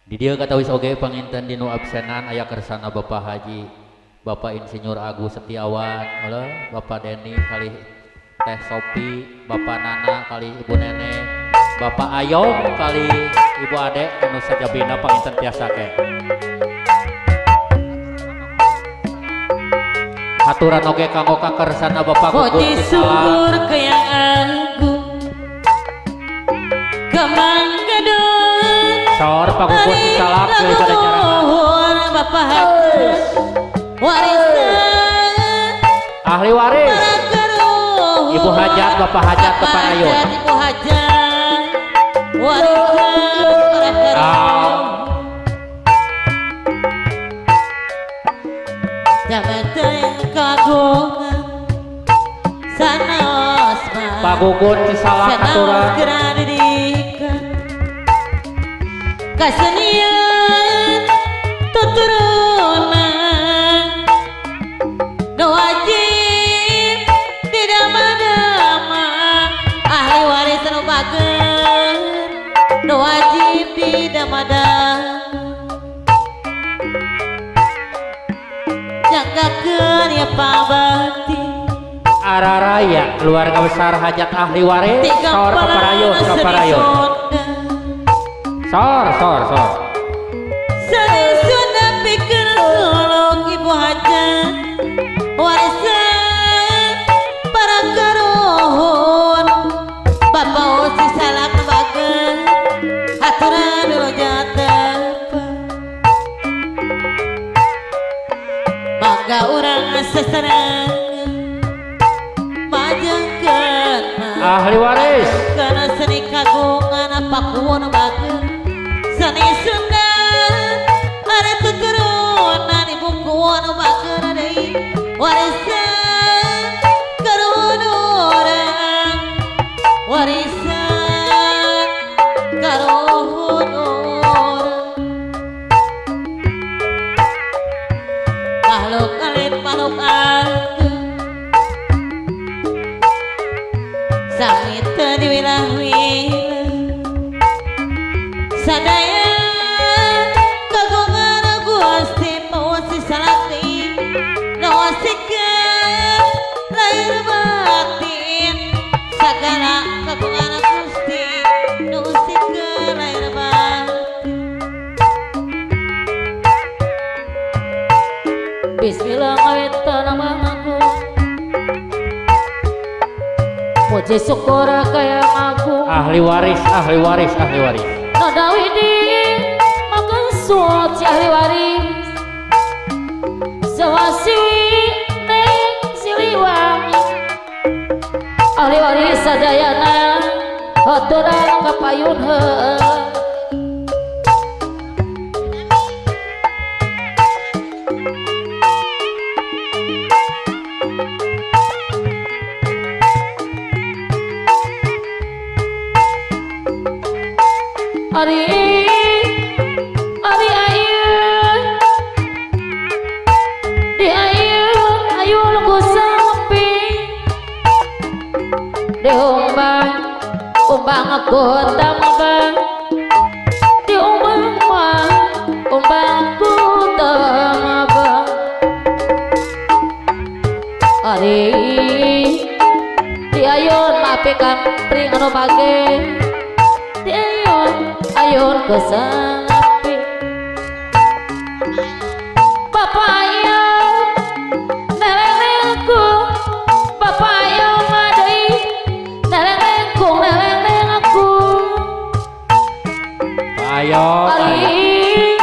Di dieu katawis oge panginten dinu absenan aya kersana Bapak Haji, Bapak Insinyur Agus Setiawan, halo, Bapak Deni kali Teh Sopi, Bapak Nana kali Ibu Nene, Bapak Ayom kali Ibu Ade anu sajabina panginten tiasa ke. Haturan oge kanggo kakersana Bapak Gugun Puji syukur ke yang agung kemanggadun Sor Pak Gugun Cisalak daripada cara Bapak warisan ahli waris Ibu Hajat Bapak Hajat Keparayun Ibu Hajat warisan Pak Gugun Cisalak aturan kasenian tuturunan nu wajib didama-dama ahli waris nu bager nu wajib didama-dama jagakeun ya pabakti Araraya keluarga besar Hajat ahli waris sor kaparayun kaparayun sor sor sor seni Sunda pikeun suluk Ibu Hajat warisan para karuhun Bapak Usi Salak bager haturan rojata mangga urang sasarengan ahli waris karena seni kagungan pakuwon bager seni Sunda ada tuturunan ibu kuwon bager deui warisan karuhun urang warisan karuhun urang makhluk alit makhluk agung sami teu diwilah-wilah sadaya kagungan Gusti Pausi Salati nawasikeun lahir batin sagala kagungan Gusti nusikeun lahir batin. Bismillah ngawitan aku puji syukur kaya aku ahli waris ahli waris ahli waris nodawidi makan suci ahli waris sewasi neng Siliwangi ahli waris sadayana haturan kapayun heuh Ari ari ayun di ayun ayun ku sapi di umbang umbang aku tambah di umbang mah umbang ku tambah ari di ayun mapikan pring anu bage di ayun ayun kesapi Bapak ayun nelengku Bapak ayun ngadei nelengku neleng aku Ayo ari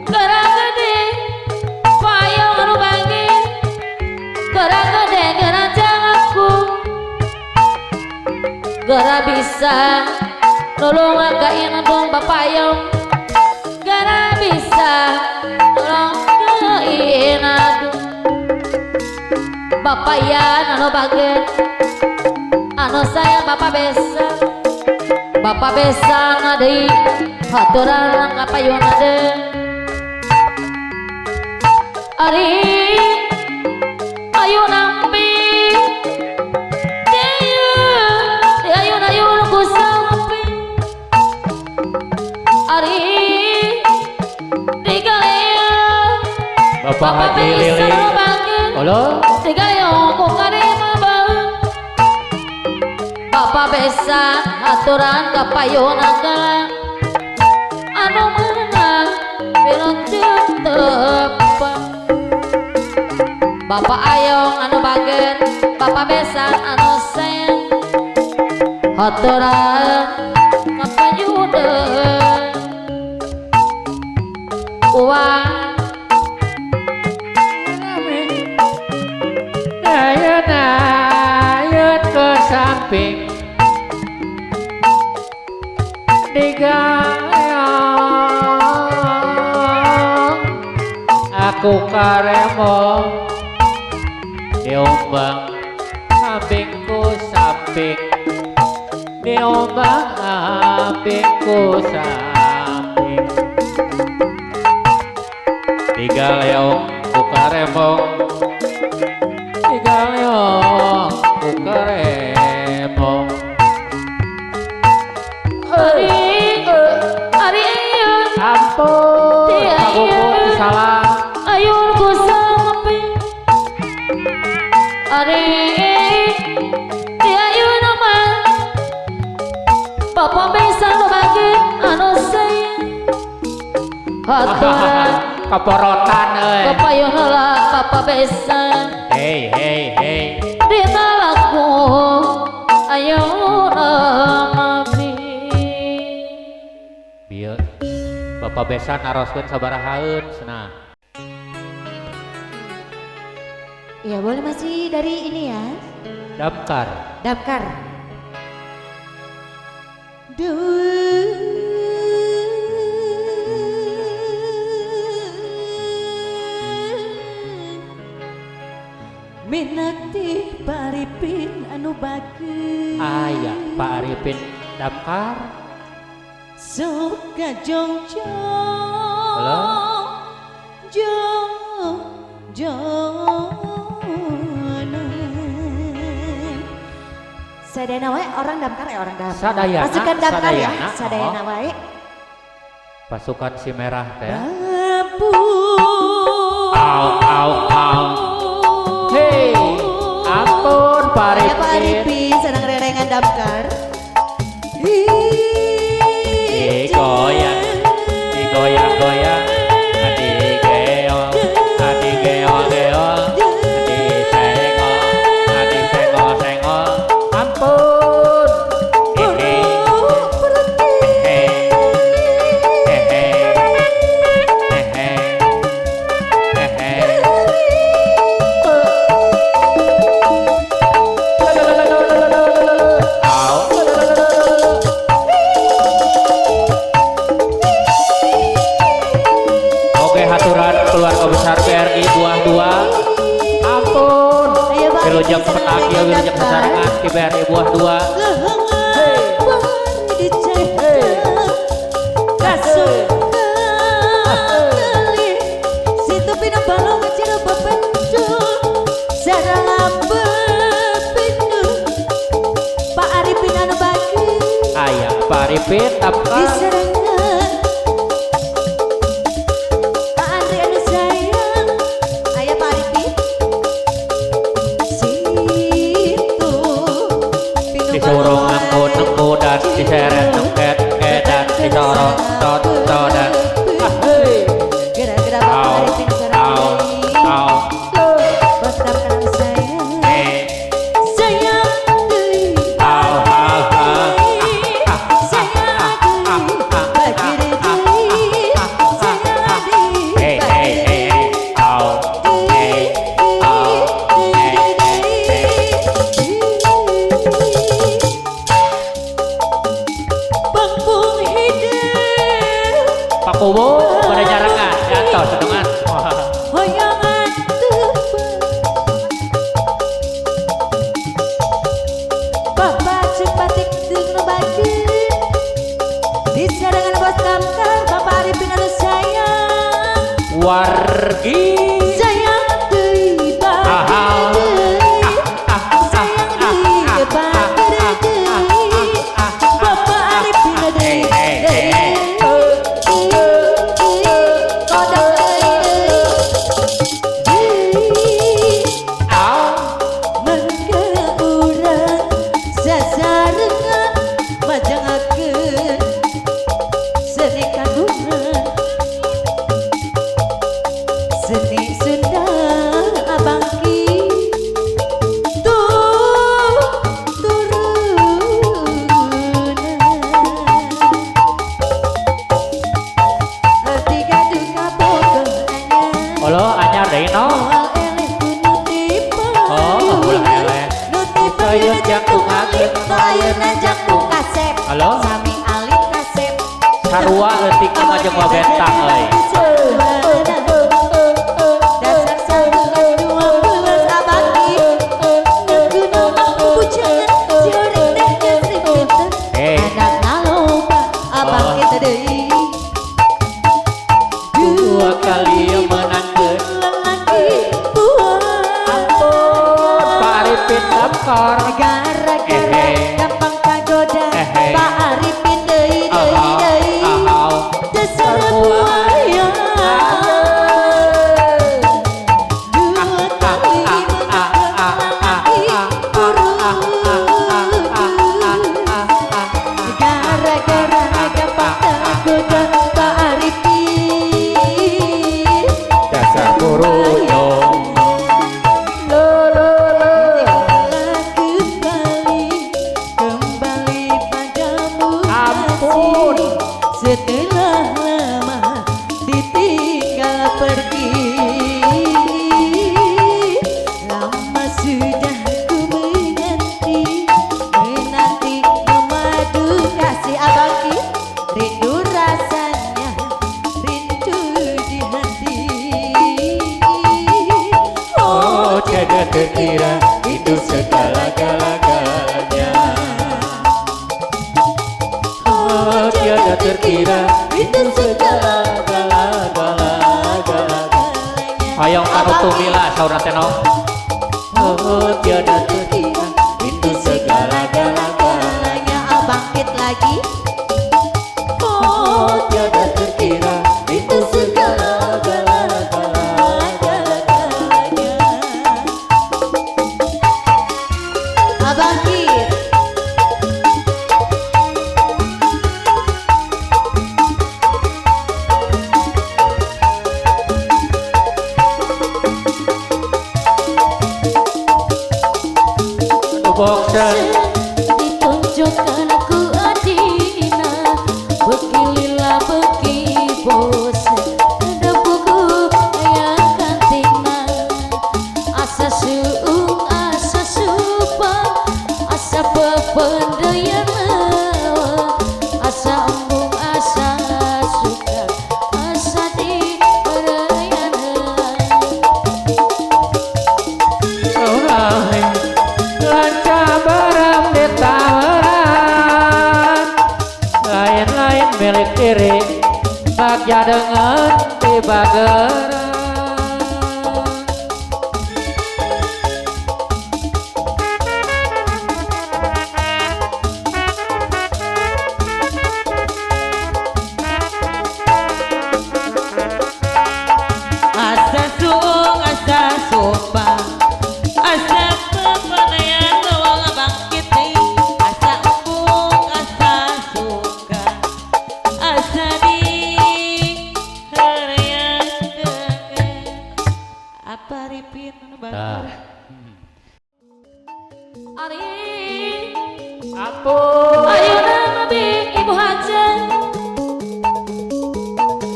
gara gede payung anu bagi gara gede gerajang aku gara bisa nolong kain dong Bapak ayong gara bisa nolong kain aduh Bapak yan anu bagen anu sayang Bapak besa Bapak besa ngadei haturan kapayun ade ari ayo nampi ayun ayun ku sampi ari Bapak Haji Lili. Halo. Digayong ku karema baeung. Bapak besan aturan kapayun anggalan anu meunang wilujeng tepang. Bapak Ayong anu bager, Bapak besan anu sayang haturan kapayun uang Nayun ke samping digayong aku karemong diombang sampingku samping diombang sampingku samping digayong ku karemong digayong ku karemong. Ari ari ayun ampun aku pun salah ayun ku samping ari ayun mah Bapak besan bagi anu sayang haturan keporotan euy kapayun heula Bapak besan. Hey hey hey dina laku ayun mabi bieu Bapak besan naroskeun sabarahaeun cenah. Ya boleh masih dari ini ya. Damkar. Damkar. Minakti Pak Arifin anu bageun. Aya Pak Arifin Damkar. Suka jongjong. Halo. Jong jong. Sadayana wae orang Damkar ya orang Damkar. Sadayana. Pasukan Damkar ya. Sadayana, Sadayana wae. Pasukan si merah teh. Babu. Au au au. Hei, ampun Pak Ya Pak Arifin. Arifin sedang rerengan Damkar. Digoyang, digoyang-goyang, digeol, digeol-geol, disengol, disengol-sengol. Ampun. Hehe, hehe, hehe, hehe, hehe. Au. Oke, haturan keluarga besar BRI buah dua. Ampun. Ayo, Pak Wilujeng Arifin, petang senang ya wilujeng Damkar. besarengan di BRI buah dua. Aya Pak Arifin Damkar. Disorong nengku nengku dan diseret nengket kedan disorot tot todan. Ah, hei. Gara-gara Au, Bapak Arifin sareng au, deui. au. Bos Damkar anu sayang. Eh, Sayang deui. au, au, au. Sayang deui. Bagir deui. Sayang deui. Hey, hey, hey, hey. Au, hey, au, hey, hey, hey. Bangkung hidup Pak Kubu pada jarangan, jatuh sedungan. Wah. hoyangan tebal. Bapak Cepatik jeung nu bageur. Di sarangan bos Damkar Bapak Arifin anu sayang. Wargi. Sayang deui Aha. bageur deui. Sayang deui bageur deui. Bapak Arifin Hey, deui. hey, hey, hey. Deui, deui, kodok deui. Sarua leutik mah jeung wabentang euy. Dasar 112 abaki anak naloba abang kita deui dua kali menangkeun lelaki buah. Ampun Pak Arifin Damkar gara-gara gampang kagoda Pak Arifin deui deui deui dasar buaya dua kali menangkeun lelaki buruk gara-gara gampang tergoda Pak Arifin dasar burunyong. Kembali, kembali padamu Ampun. kasih. Setelah lama ditinggal pergi, lama sudah ku menanti, menanti memadu kasih abangki. Rindu rasanya, rindu di hati. Oh tiada terkira itu segala-galanya. Oh tiada terkira itu segala-galanya. Hayang kanu tumila saurna teh no. Oh tiada terkira itu segala-galanya. Bangkit lagi. Oh tiada terkira itu segala-galanya. Bangkit. Boxer Ditunjukkan aku adina beki lila beki bosen ada buku aya kantina asa suung asa supa asa pependeyan asa embung asa suka asa di berayan. Lanca barang ditawaran lain-lain milik diri bagja dengan tiba geran. Asa suung asa sopa asa pepenayan lewang bangkit deui asa embung asa suka asa di harayan apa Ripin anu Tah. batur. Ari Ampun. Ayo nabi ibu hajat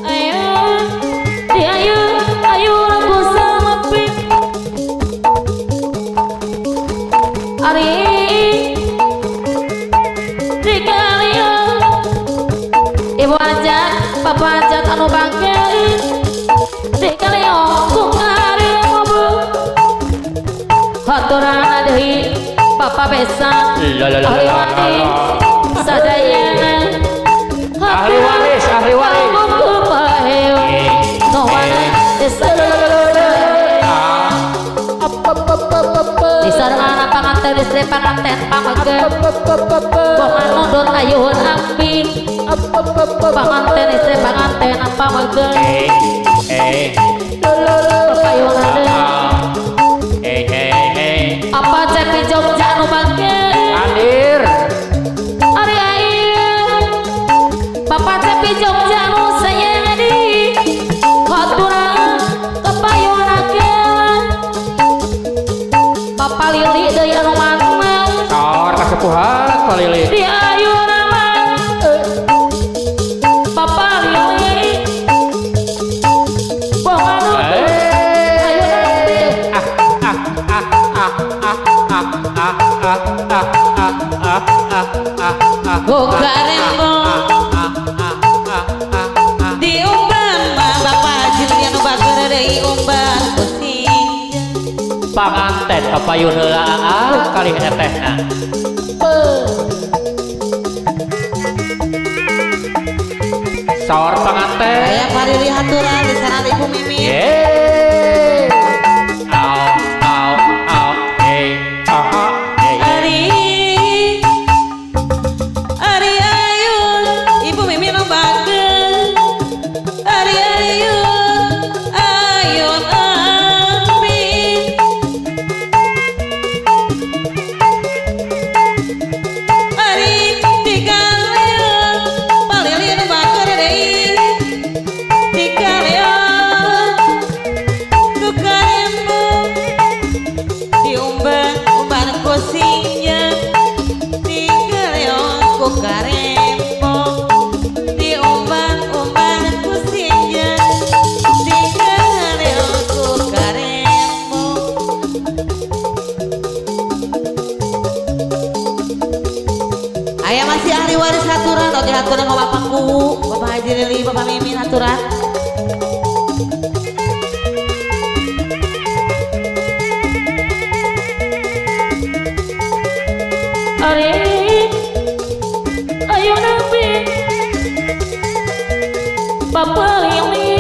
ayo di ayo ayo rabu sama pip ari di kalian ibu hajat bapak hajat anu bangke di kalian kungari mobil haturan deui bapak besan ahli waris sadayana Ahli waris, ahli waris. Disarana panganten istri panganten pamege bongan nundut ayuhun ambi panganten istri panganten pamege payunan apa cepi Jogja nu bangke Andir ari air Bapak cepi Jogja nu sayang di haturan kepayunakeun Bapak Lili deui anu manteng Kaor kasepuhan Pak Lili di ayuna mah Bapak Lili bongan Boga rembong Panganten kapayun heula aa kalih tetehna. Saur panganten. Aya parili haturan di saran Ibu Mimin. Yeay. Au au au hey aha hey. Ari Ari ayun Ibu Mimin lombakeun. Ari ayun ayun amin. Ari tikaleun palili lombakeun deui. Tikaleun ku karembung diumbar-umbar ku sinja. Tikaleun ku karembung diumbar-umbar ku sinja. Tikaleun ku karembung. Aya masih ahli waris haturan, oke haturan sama Bapak Kuwu, Bapak Haji Lili, Bapak Mimin haturan. Ari ayo nabi Bapak Lili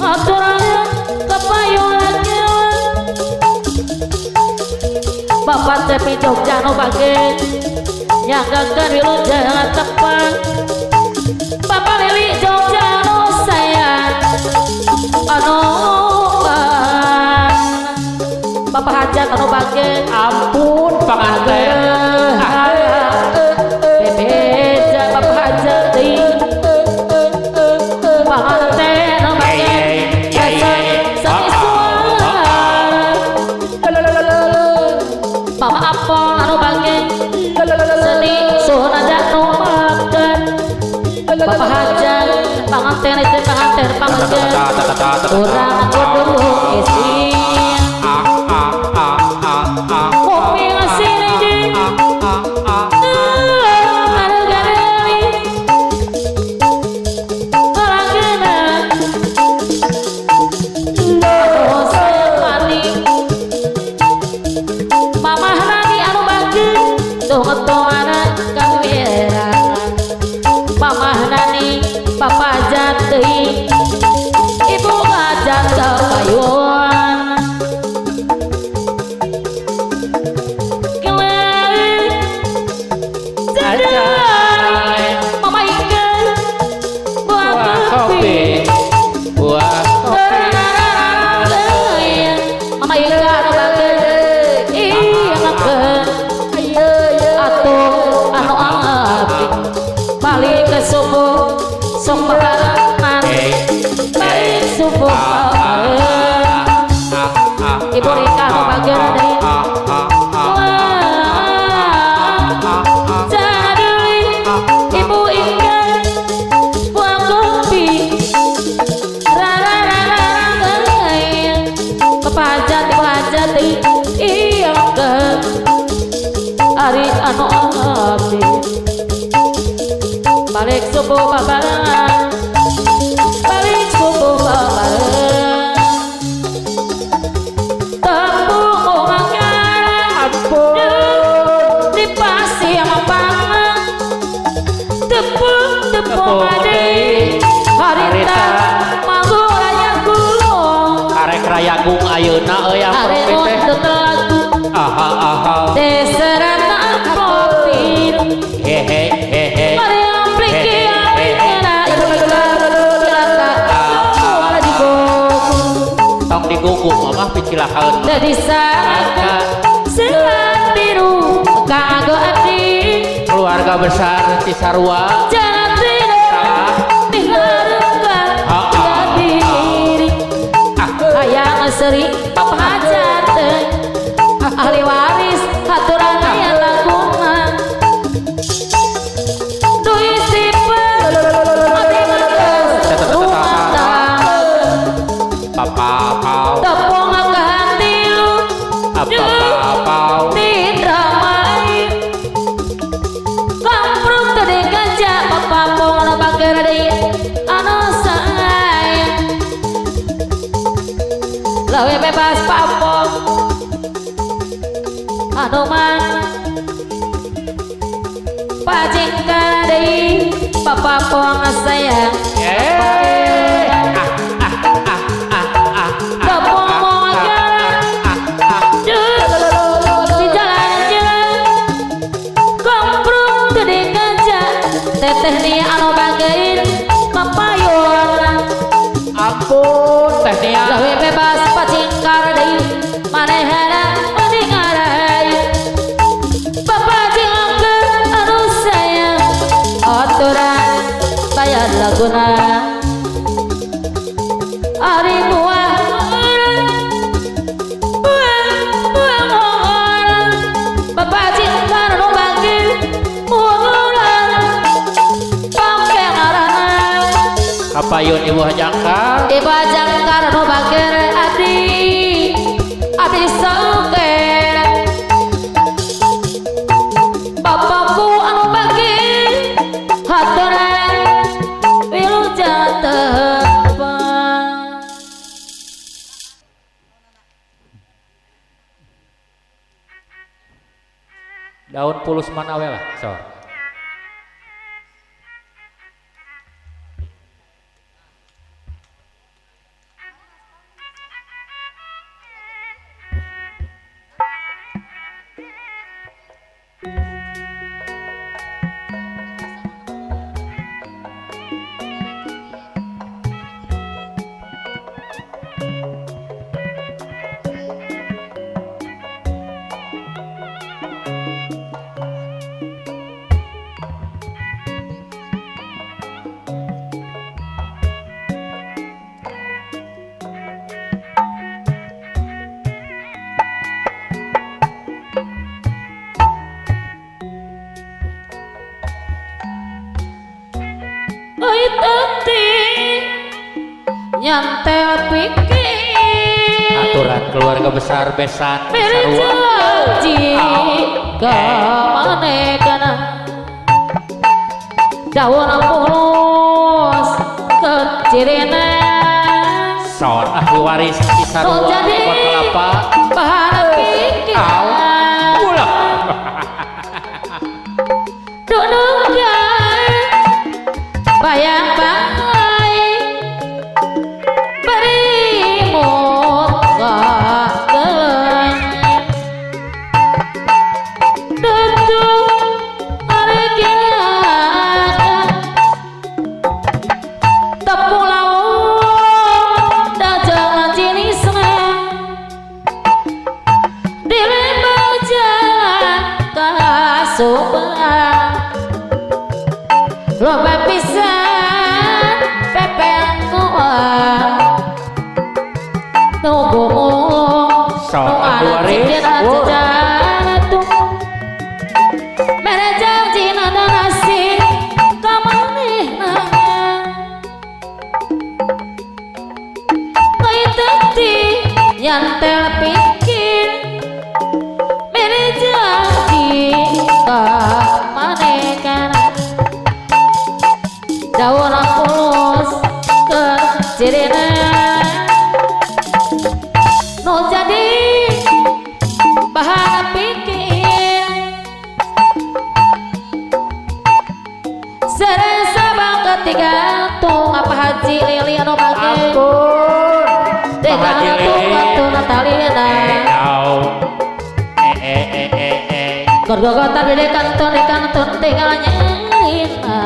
aturan kapayun Bapak Cepi Jogja nu bage nyanggakeun wilujeng tepang. Bapak Lili Jogja nu sayang anu Bapak Hajat anu bage Ampun panganten. Bebeja Bapak Hajat deui panganten anu bage seni suara Bapak Apol anu bage seni suhana nu makan Bapak Hajat panganten istri panganten panganten urang kudu isi kopi ngasih di Papa jatuh, ibu gajah kepayuan. Kelain, sedang, mama ikan, buah kopi, buah kopi. Mama ikan, iya makan, atuh anu abdi, balik ke subuh. Sok barengan balik subuh bareng ibu Rika nu bager deui jadi ibu Inga buang kopi rarararara Bapak Hajat ibu Hajat deui iya ke ari anu abdi balik subuh babarengan balik subuh babarengan tepung makan ampun di pasir mapangan tepung tepung ade harita manggu raya gulung karek rayagung ayeuna euy arek teh aha aha deserana profil hehe hehe tong digugu mamah picilakaeun dadi saka selat biru kanggo ati keluarga besar Cisarua jangan mihareukan diri hayang seri Bapak Hajat ahli waris haturan aya langkungan duit sipeun abdi mah rumah tangga tepung tilu didramai kampruk teu diganja Bapak pong anu bager deui anu sayang lawe bebas papong anu mana pajingkar deui Bapak pong sayang Teteh nia anu bagein papayun ampun teh nia leuwih bebas pacingkar deui manehna mending arai Bapak jingkeun anu sayang aturan bayar laguna ari buah buah buah Bapak jingkar anu bagein Kapayun Ibu Jangkar Ibu Jangkar nu bager abdi abdi sauker bapakku anu bager haturan wilujeng tepang daun pulus mana we lah so. Nyantel pikir aturan keluarga besar besan berjanji kemanekana daun pulus kecirina son ahli waris Cisarua buat kelapa bahan pikiran ulah dunungan bayang loba pisan pepel kuat tunggu nu anak jatuh mere janji nada nasi kamanehna bae teti nyantel pikir mere janji kamanehna daun pulus kecirina nu jadi bahan pikir sering sabang ketiga tung apa haji lili anu bage ampun Pak Haji Lili Natalina gorgogotan di kanton tinggal nyerina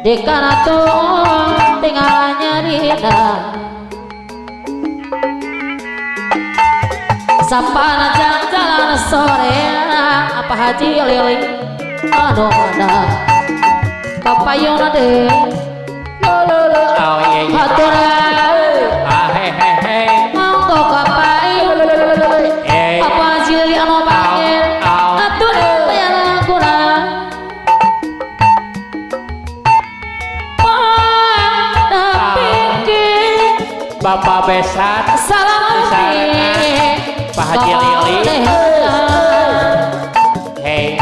di kanatung tinggal nyerina sapana jalan sore apa haji lili anu mana kapayuna deh haturan monggo kapayun apa haji lili anu panggil aturan bayar laguna Bapak Besan salam Pak Haji Lili hei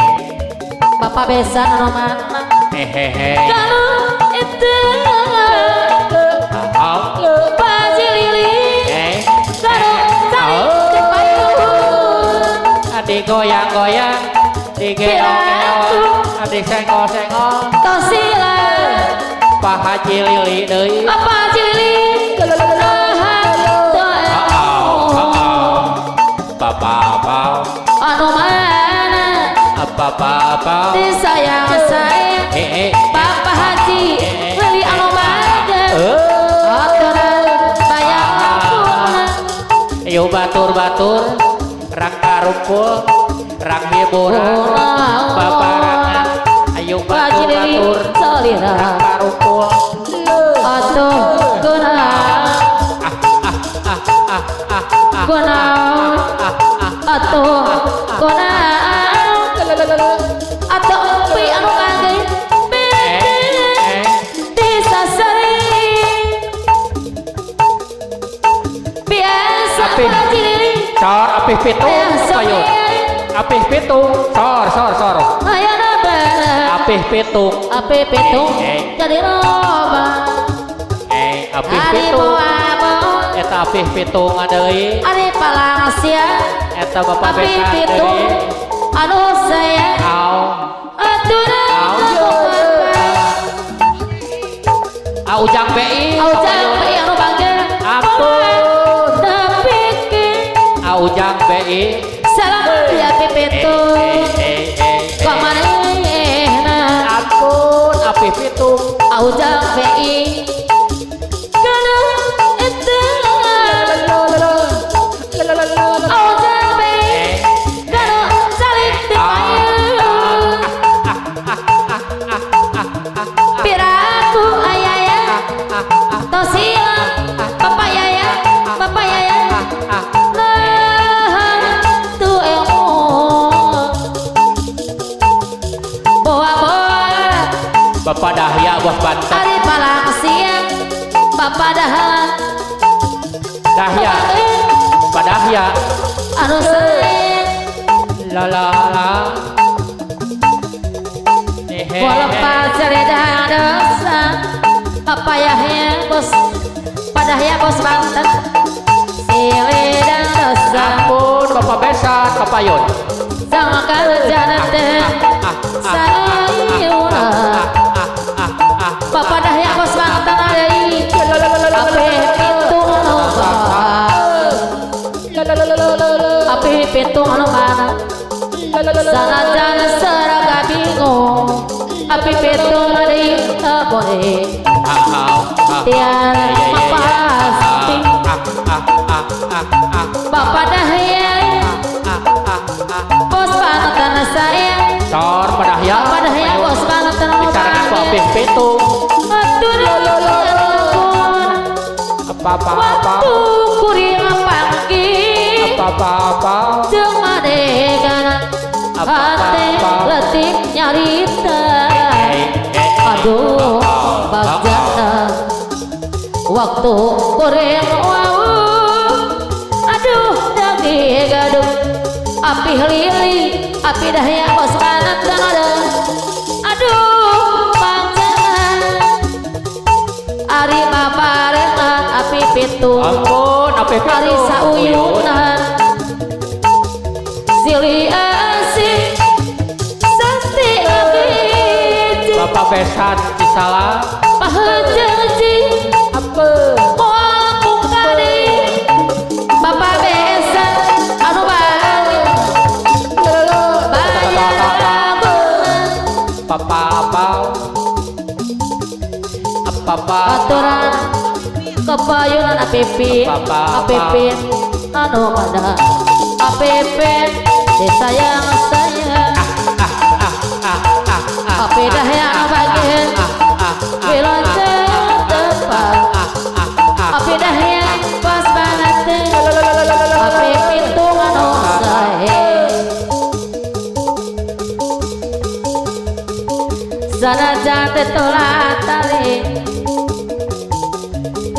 Bapak Besan anu mana hehehe kalau itu Pak Haji Lili kalau cari kepayun Digoyang-goyang, digeong-geong, disenggol-senggol. Tosila. Pak Haji Lili deui. Bapak Haji Lili. Bapak anu mana? Bapak disayang sayang. Bapak Haji Lili anu mana? Aturan bayang ampuna. Yo batur-batur, rang karumpul, rang hiburan, babarangan. Ayo batur-batur, rang karumpul. Atuh kunaon? Kunaon? Atuh kunaon? Atuh empi anu kangge disasari. Biasa Haji Lili. Sor apih pitung payun. Apih pitung, sor sor sor. Apih pitung. Apih pitung. Jadi loba. Apih pitung. Eta apih pitung deui. Ari palangsia. Eta bapak apih pitung. Anu sayang. Aturan. Ujang BI. Ujang BI anu bangga. Ampun. Ujang BI. Salam di api pitung. Kamanehna. Ampun api pitung. Ujang BI. Kana eta. Ujang BI. Kana salib di payung. Piraku ayaya. Tosila. Bapak yaya. Bapak yaya. Bapak Dahya bos Banten. Ari palang siang Bapak Dahya. Dahya. Bapak Dahya. Anu sayang. La la la. Walaupun cerita dosa Bapak Yahya bos. Bapak Dahya bos Banten. Silih dan dosa. Ampun Bapak Besan Bapak Yun. Sama kerjaan teh. Sayura. Bapak Dahya bos Banten deui. Api pitung anu mana? Api pitung anu mana? Sanajan seraga bingung. Api pitung deui teu boleh. Tiara pasti. Bapak Dahya bos Banten sayang. Sor Pak Dahya. Bapak Dahya bos Banten anu mana? Api pitung. Apa-apa waktu kuring panggih apa-apa jeung madegan hate leutik nyarita. Aduh bagjana waktu kuring wau. Aduh dagi gaduh api lili api Dahya bos Banten ada. Aduh bagjana ari babarengan api pitung. Ampun api pitung. Ari sauyunan silih asih sasti abdi. Bapak Besan Cisalam. Pahejeji apa moal pungkadi. Bapak Besan anu balik bayar laguna. Papa apa apa aturan kepayunan APP APP anu mana APP disayang sayang AP Dahya bagian wilajeng tepat AP Dahya pas banget AP pitung anu sae sanajan teu tali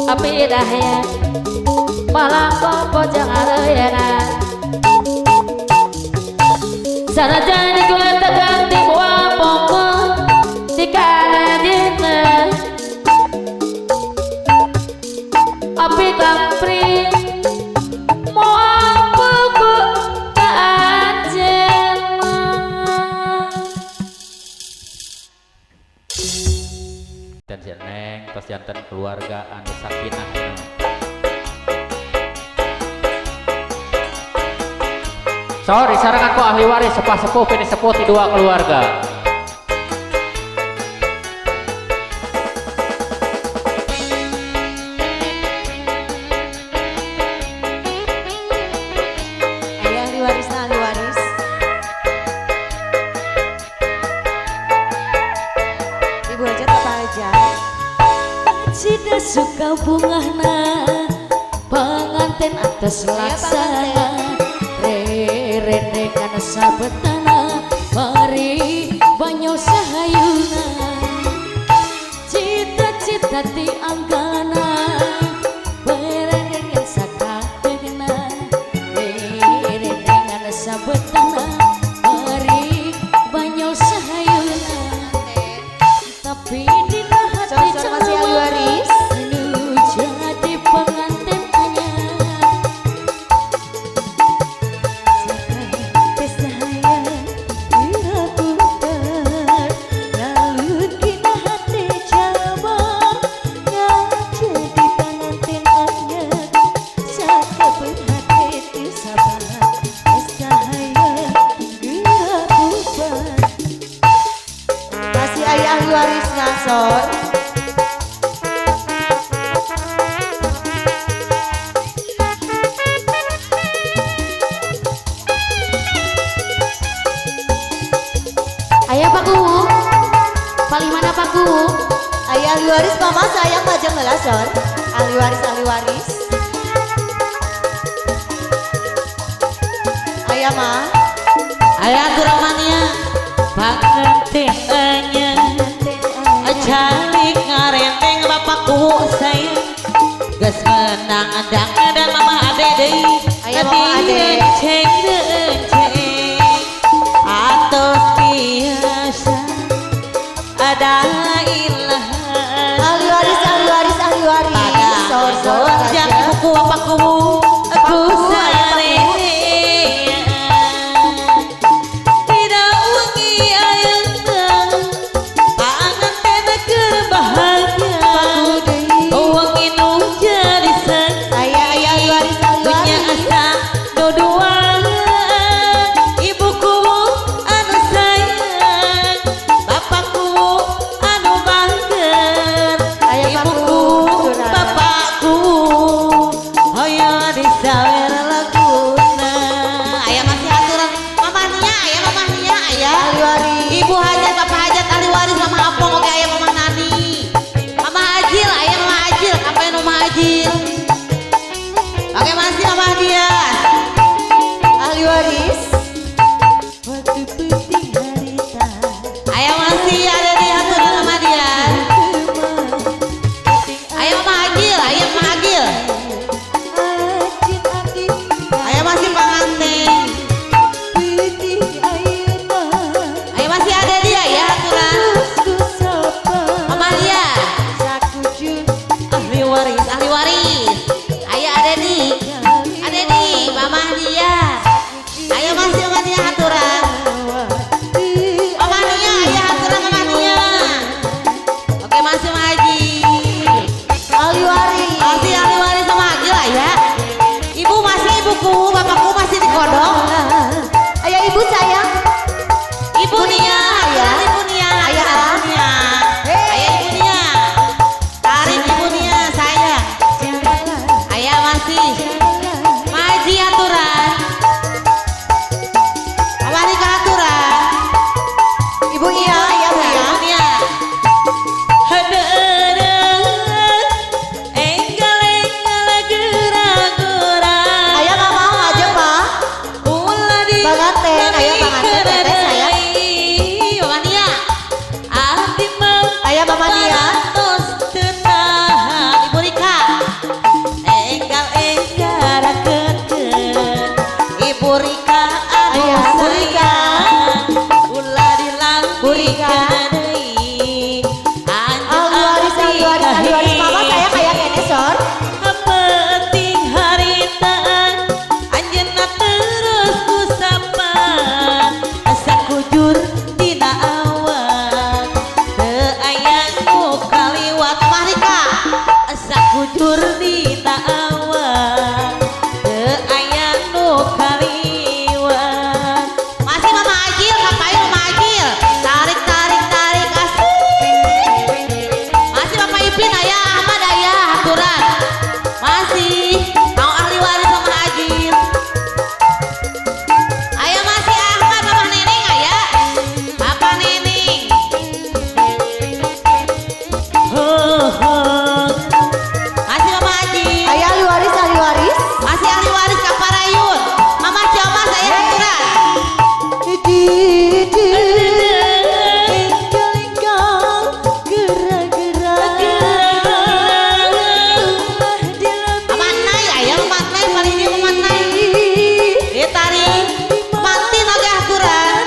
api Dahya malang kopo jangan areuna sanajan gula teganti buah pokok di kanajina api kampri moal pokok ka anjeun. Janten keluarga anu sakinah. Sorry, sarangan ku ahli waris sepah sepuh pini sepuh di dua keluarga. Ayah ahli waris, nah ahli waris. Ibu aja apa aja. Cida suka bungahna pengantin atas laksana rerendekan sabetana bari banyak sahayuna cita-cita ti anggana berendengan sakatena rerendengan sabetana bari banyak sahayuna tapi dina hati Sor-sor masih ahli waris. anu jadi pengantin anyar. Masih ayah ahli waris ngasor. Ayah Pak Kuwu, paling mana Pak Kuwu? Ayah ahli waris mama sayang pajang heula sor. Ahli waris ahli waris. Ayah mah. Ayah Abdurrahmania panganten anyar calik ngarenteng bapakku sayang geus menang dang dan mama ade deui. Aya mama ade. Ceng ceng atos biasa ada ilah Ahli waris ahli waris ahli waris. Sor sor Gonjang aja. buku bapakku aku Paku, aya sarean tidak wengi ayeuna panganten keur bahagia Paku deui. wengi nu jadi saksi Ayah ayah ahli waris ahli punya waris. asa duduan ibuku anu sayang bapakku anu bangger Ayah ibuku paku, bapakku hoyo disawer laguna. Ayah masih aturan mama Nia, ayah mama Nia, ayah Ahli waris. ibu hajat bapak hajat ahli waris mama Apong oke ayah mama Nani mama Ajil ayah mama Ajil ngapain mama Ajil oke masih mama Dias Ahli waris. Waktu putih harita. ayah masih ada di aturan mama Dias ayah mama Agil ayah mama Agil ayah masih panganten ayah masih ada dia ya aturan mama Dias ahli waris ahli waris. Sakujur dina awak teu aya nu kaliwat. Masih Mama Ajil, ngapain Mama Ajil? Tarik, tarik, tarik, asik. Masih Bapak Ipin, ayah Ahmad, ayah aturan. Masih mau ahli waris Mama Ajil. Ayah masih Ahmad, Mama Neneng, ayah. Papa Neneng. Masih Mama Ajil. Ayah ahli waris, ahli waris. Masih ahli waris Kaparayun. Mama Comas, ayah aturan. Mama Nay, ayah Mama Nay, paling dia Mama Nay. Dia tarik. Mantin oge aturan.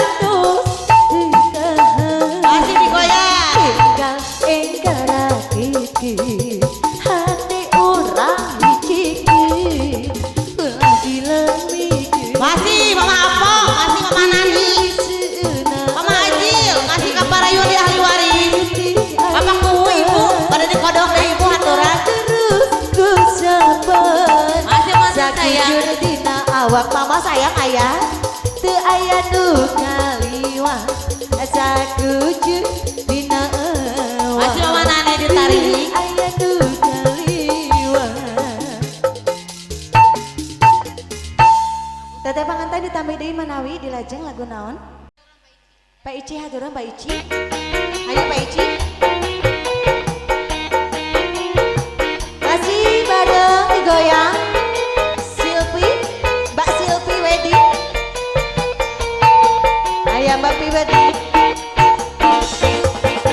Masih digoyang. Masih Mama Apong, masih Mama Nani. Mama Ajil, masih Kaparayun di ahli waris. Bapak kuhu ibu, pada dikodok deh ibu aturan. Masih masih sayang. Dina awak mama sayang ayah teu aya nu kaliwat sakujur dina awak Masih Mama Nani ditarik. Aya nu kaliwat. Teteh panganten ditambah deui manawi dilajeng lagu naon? Pak Ici haturan Pak Ici. Ayo Pak Ici. Masih bareng digoyang Silpi, Mbak Silpi Wedi. Ayah Mbak Pi Wedi.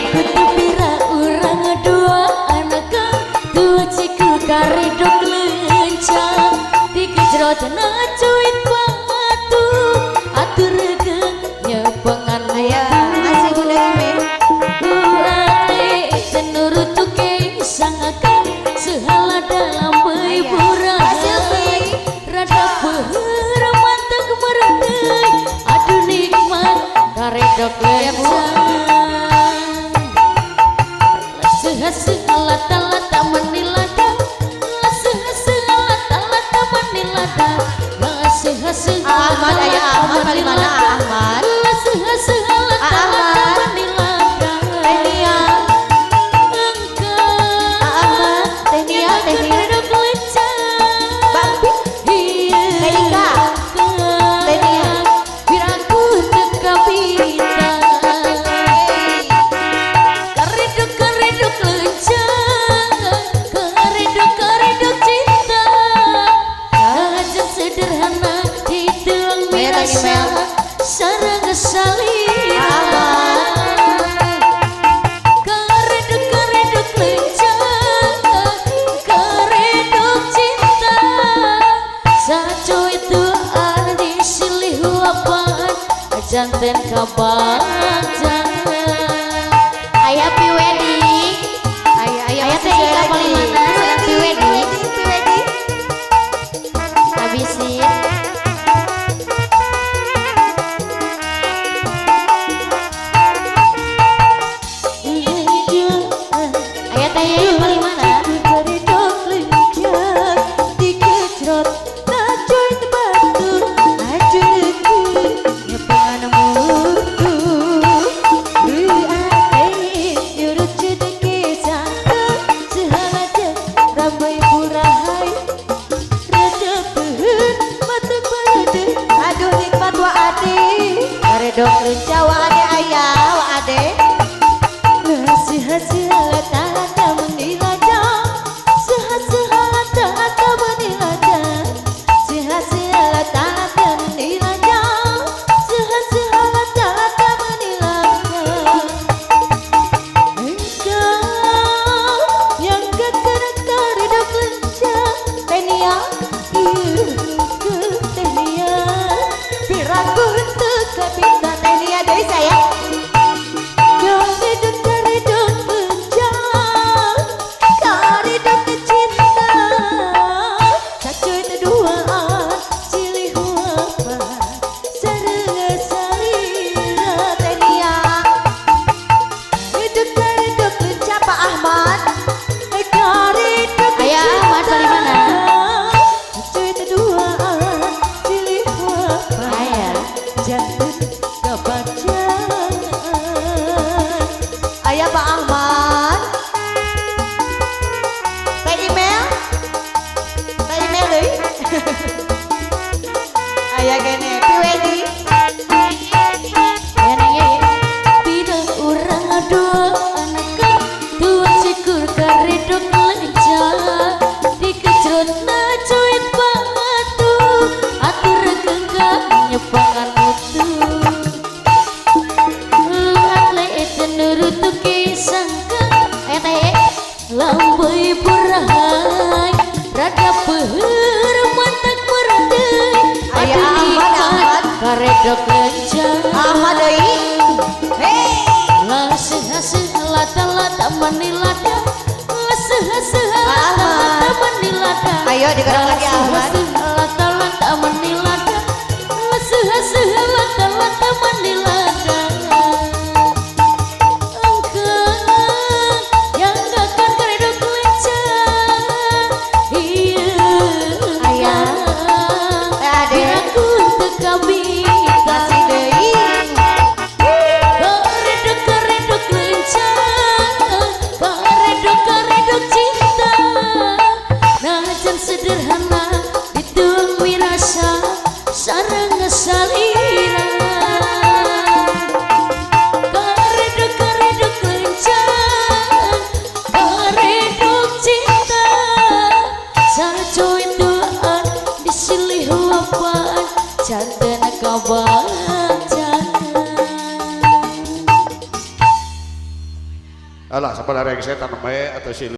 Kudu pira urang dua anak dua ciku karidok lencang dikejrotna cuit batu atur regeung nyepengan. Ayah masih Bunda Ime. Urate tenurutuke sangakan sehala dalam Mbak Silpi. Rada peuheur manteg mereneuy aduh nikmat karedok lencang. Lata-lata menilada, lata-lata menilada, Ahmad ayah Ahmad paling mana Ahmad? lata menilada. Teh Nia. Ahmad, Teh Nia, Teh Nia. Mbak Pi. Teh Ika. Teh Nia. Piraku teu kabita. Karedok karedok lencang, karedok karedok cinta. Hajat sederhana dituang Ayo, Teh mirasa Imel. sareng salira. Ahmad. Karedok karedok lencang, karedok cinta. Saco itu ardi silih huapan, janten kabagja. Ayah Pi Wedi. Ayah ayah Ayah masih Teh Ika Wedi. paling mana? Sayang Pi Wedi. Pi Wedi. Habisin. Ayah Teh Yaya paling mana? Aduh nikmat wa ade. Karedok lencang wa ade ayah wa ade. Teh Nia, Teh Nia, piraku henteu kabita Teh Nia deui sayang. Karedok lencang dikecrutna cuit batu atur genggam nyepangan mutu atlet nurutu kisangka. Aya teh. Lambai burahai rada peuheur mantak meureuy. Aya Aduh, Ahmad, nikmat Ahmad. Karedok lencang. Ahmad deui. Hei. Laseh lata lata manilada, laseh lata lata manilada. Ayo, digerak lagi, Ahmad. Laseh lata lata manilada, laseh lata lata manilada. Engkau yang akan karedok lencang. Iya. Aya. Teh Ade. Aku teu kabita. Masih deui. Karedok karedok lencang, karedok karedok cinta. Najan sederhana dituang wirasa sareng salira. Karedok karedok lencang, karedok cinta. Sacuit duaan disilih luapaan janten kabaca. Alah, sapada rengse tanam bae atau si.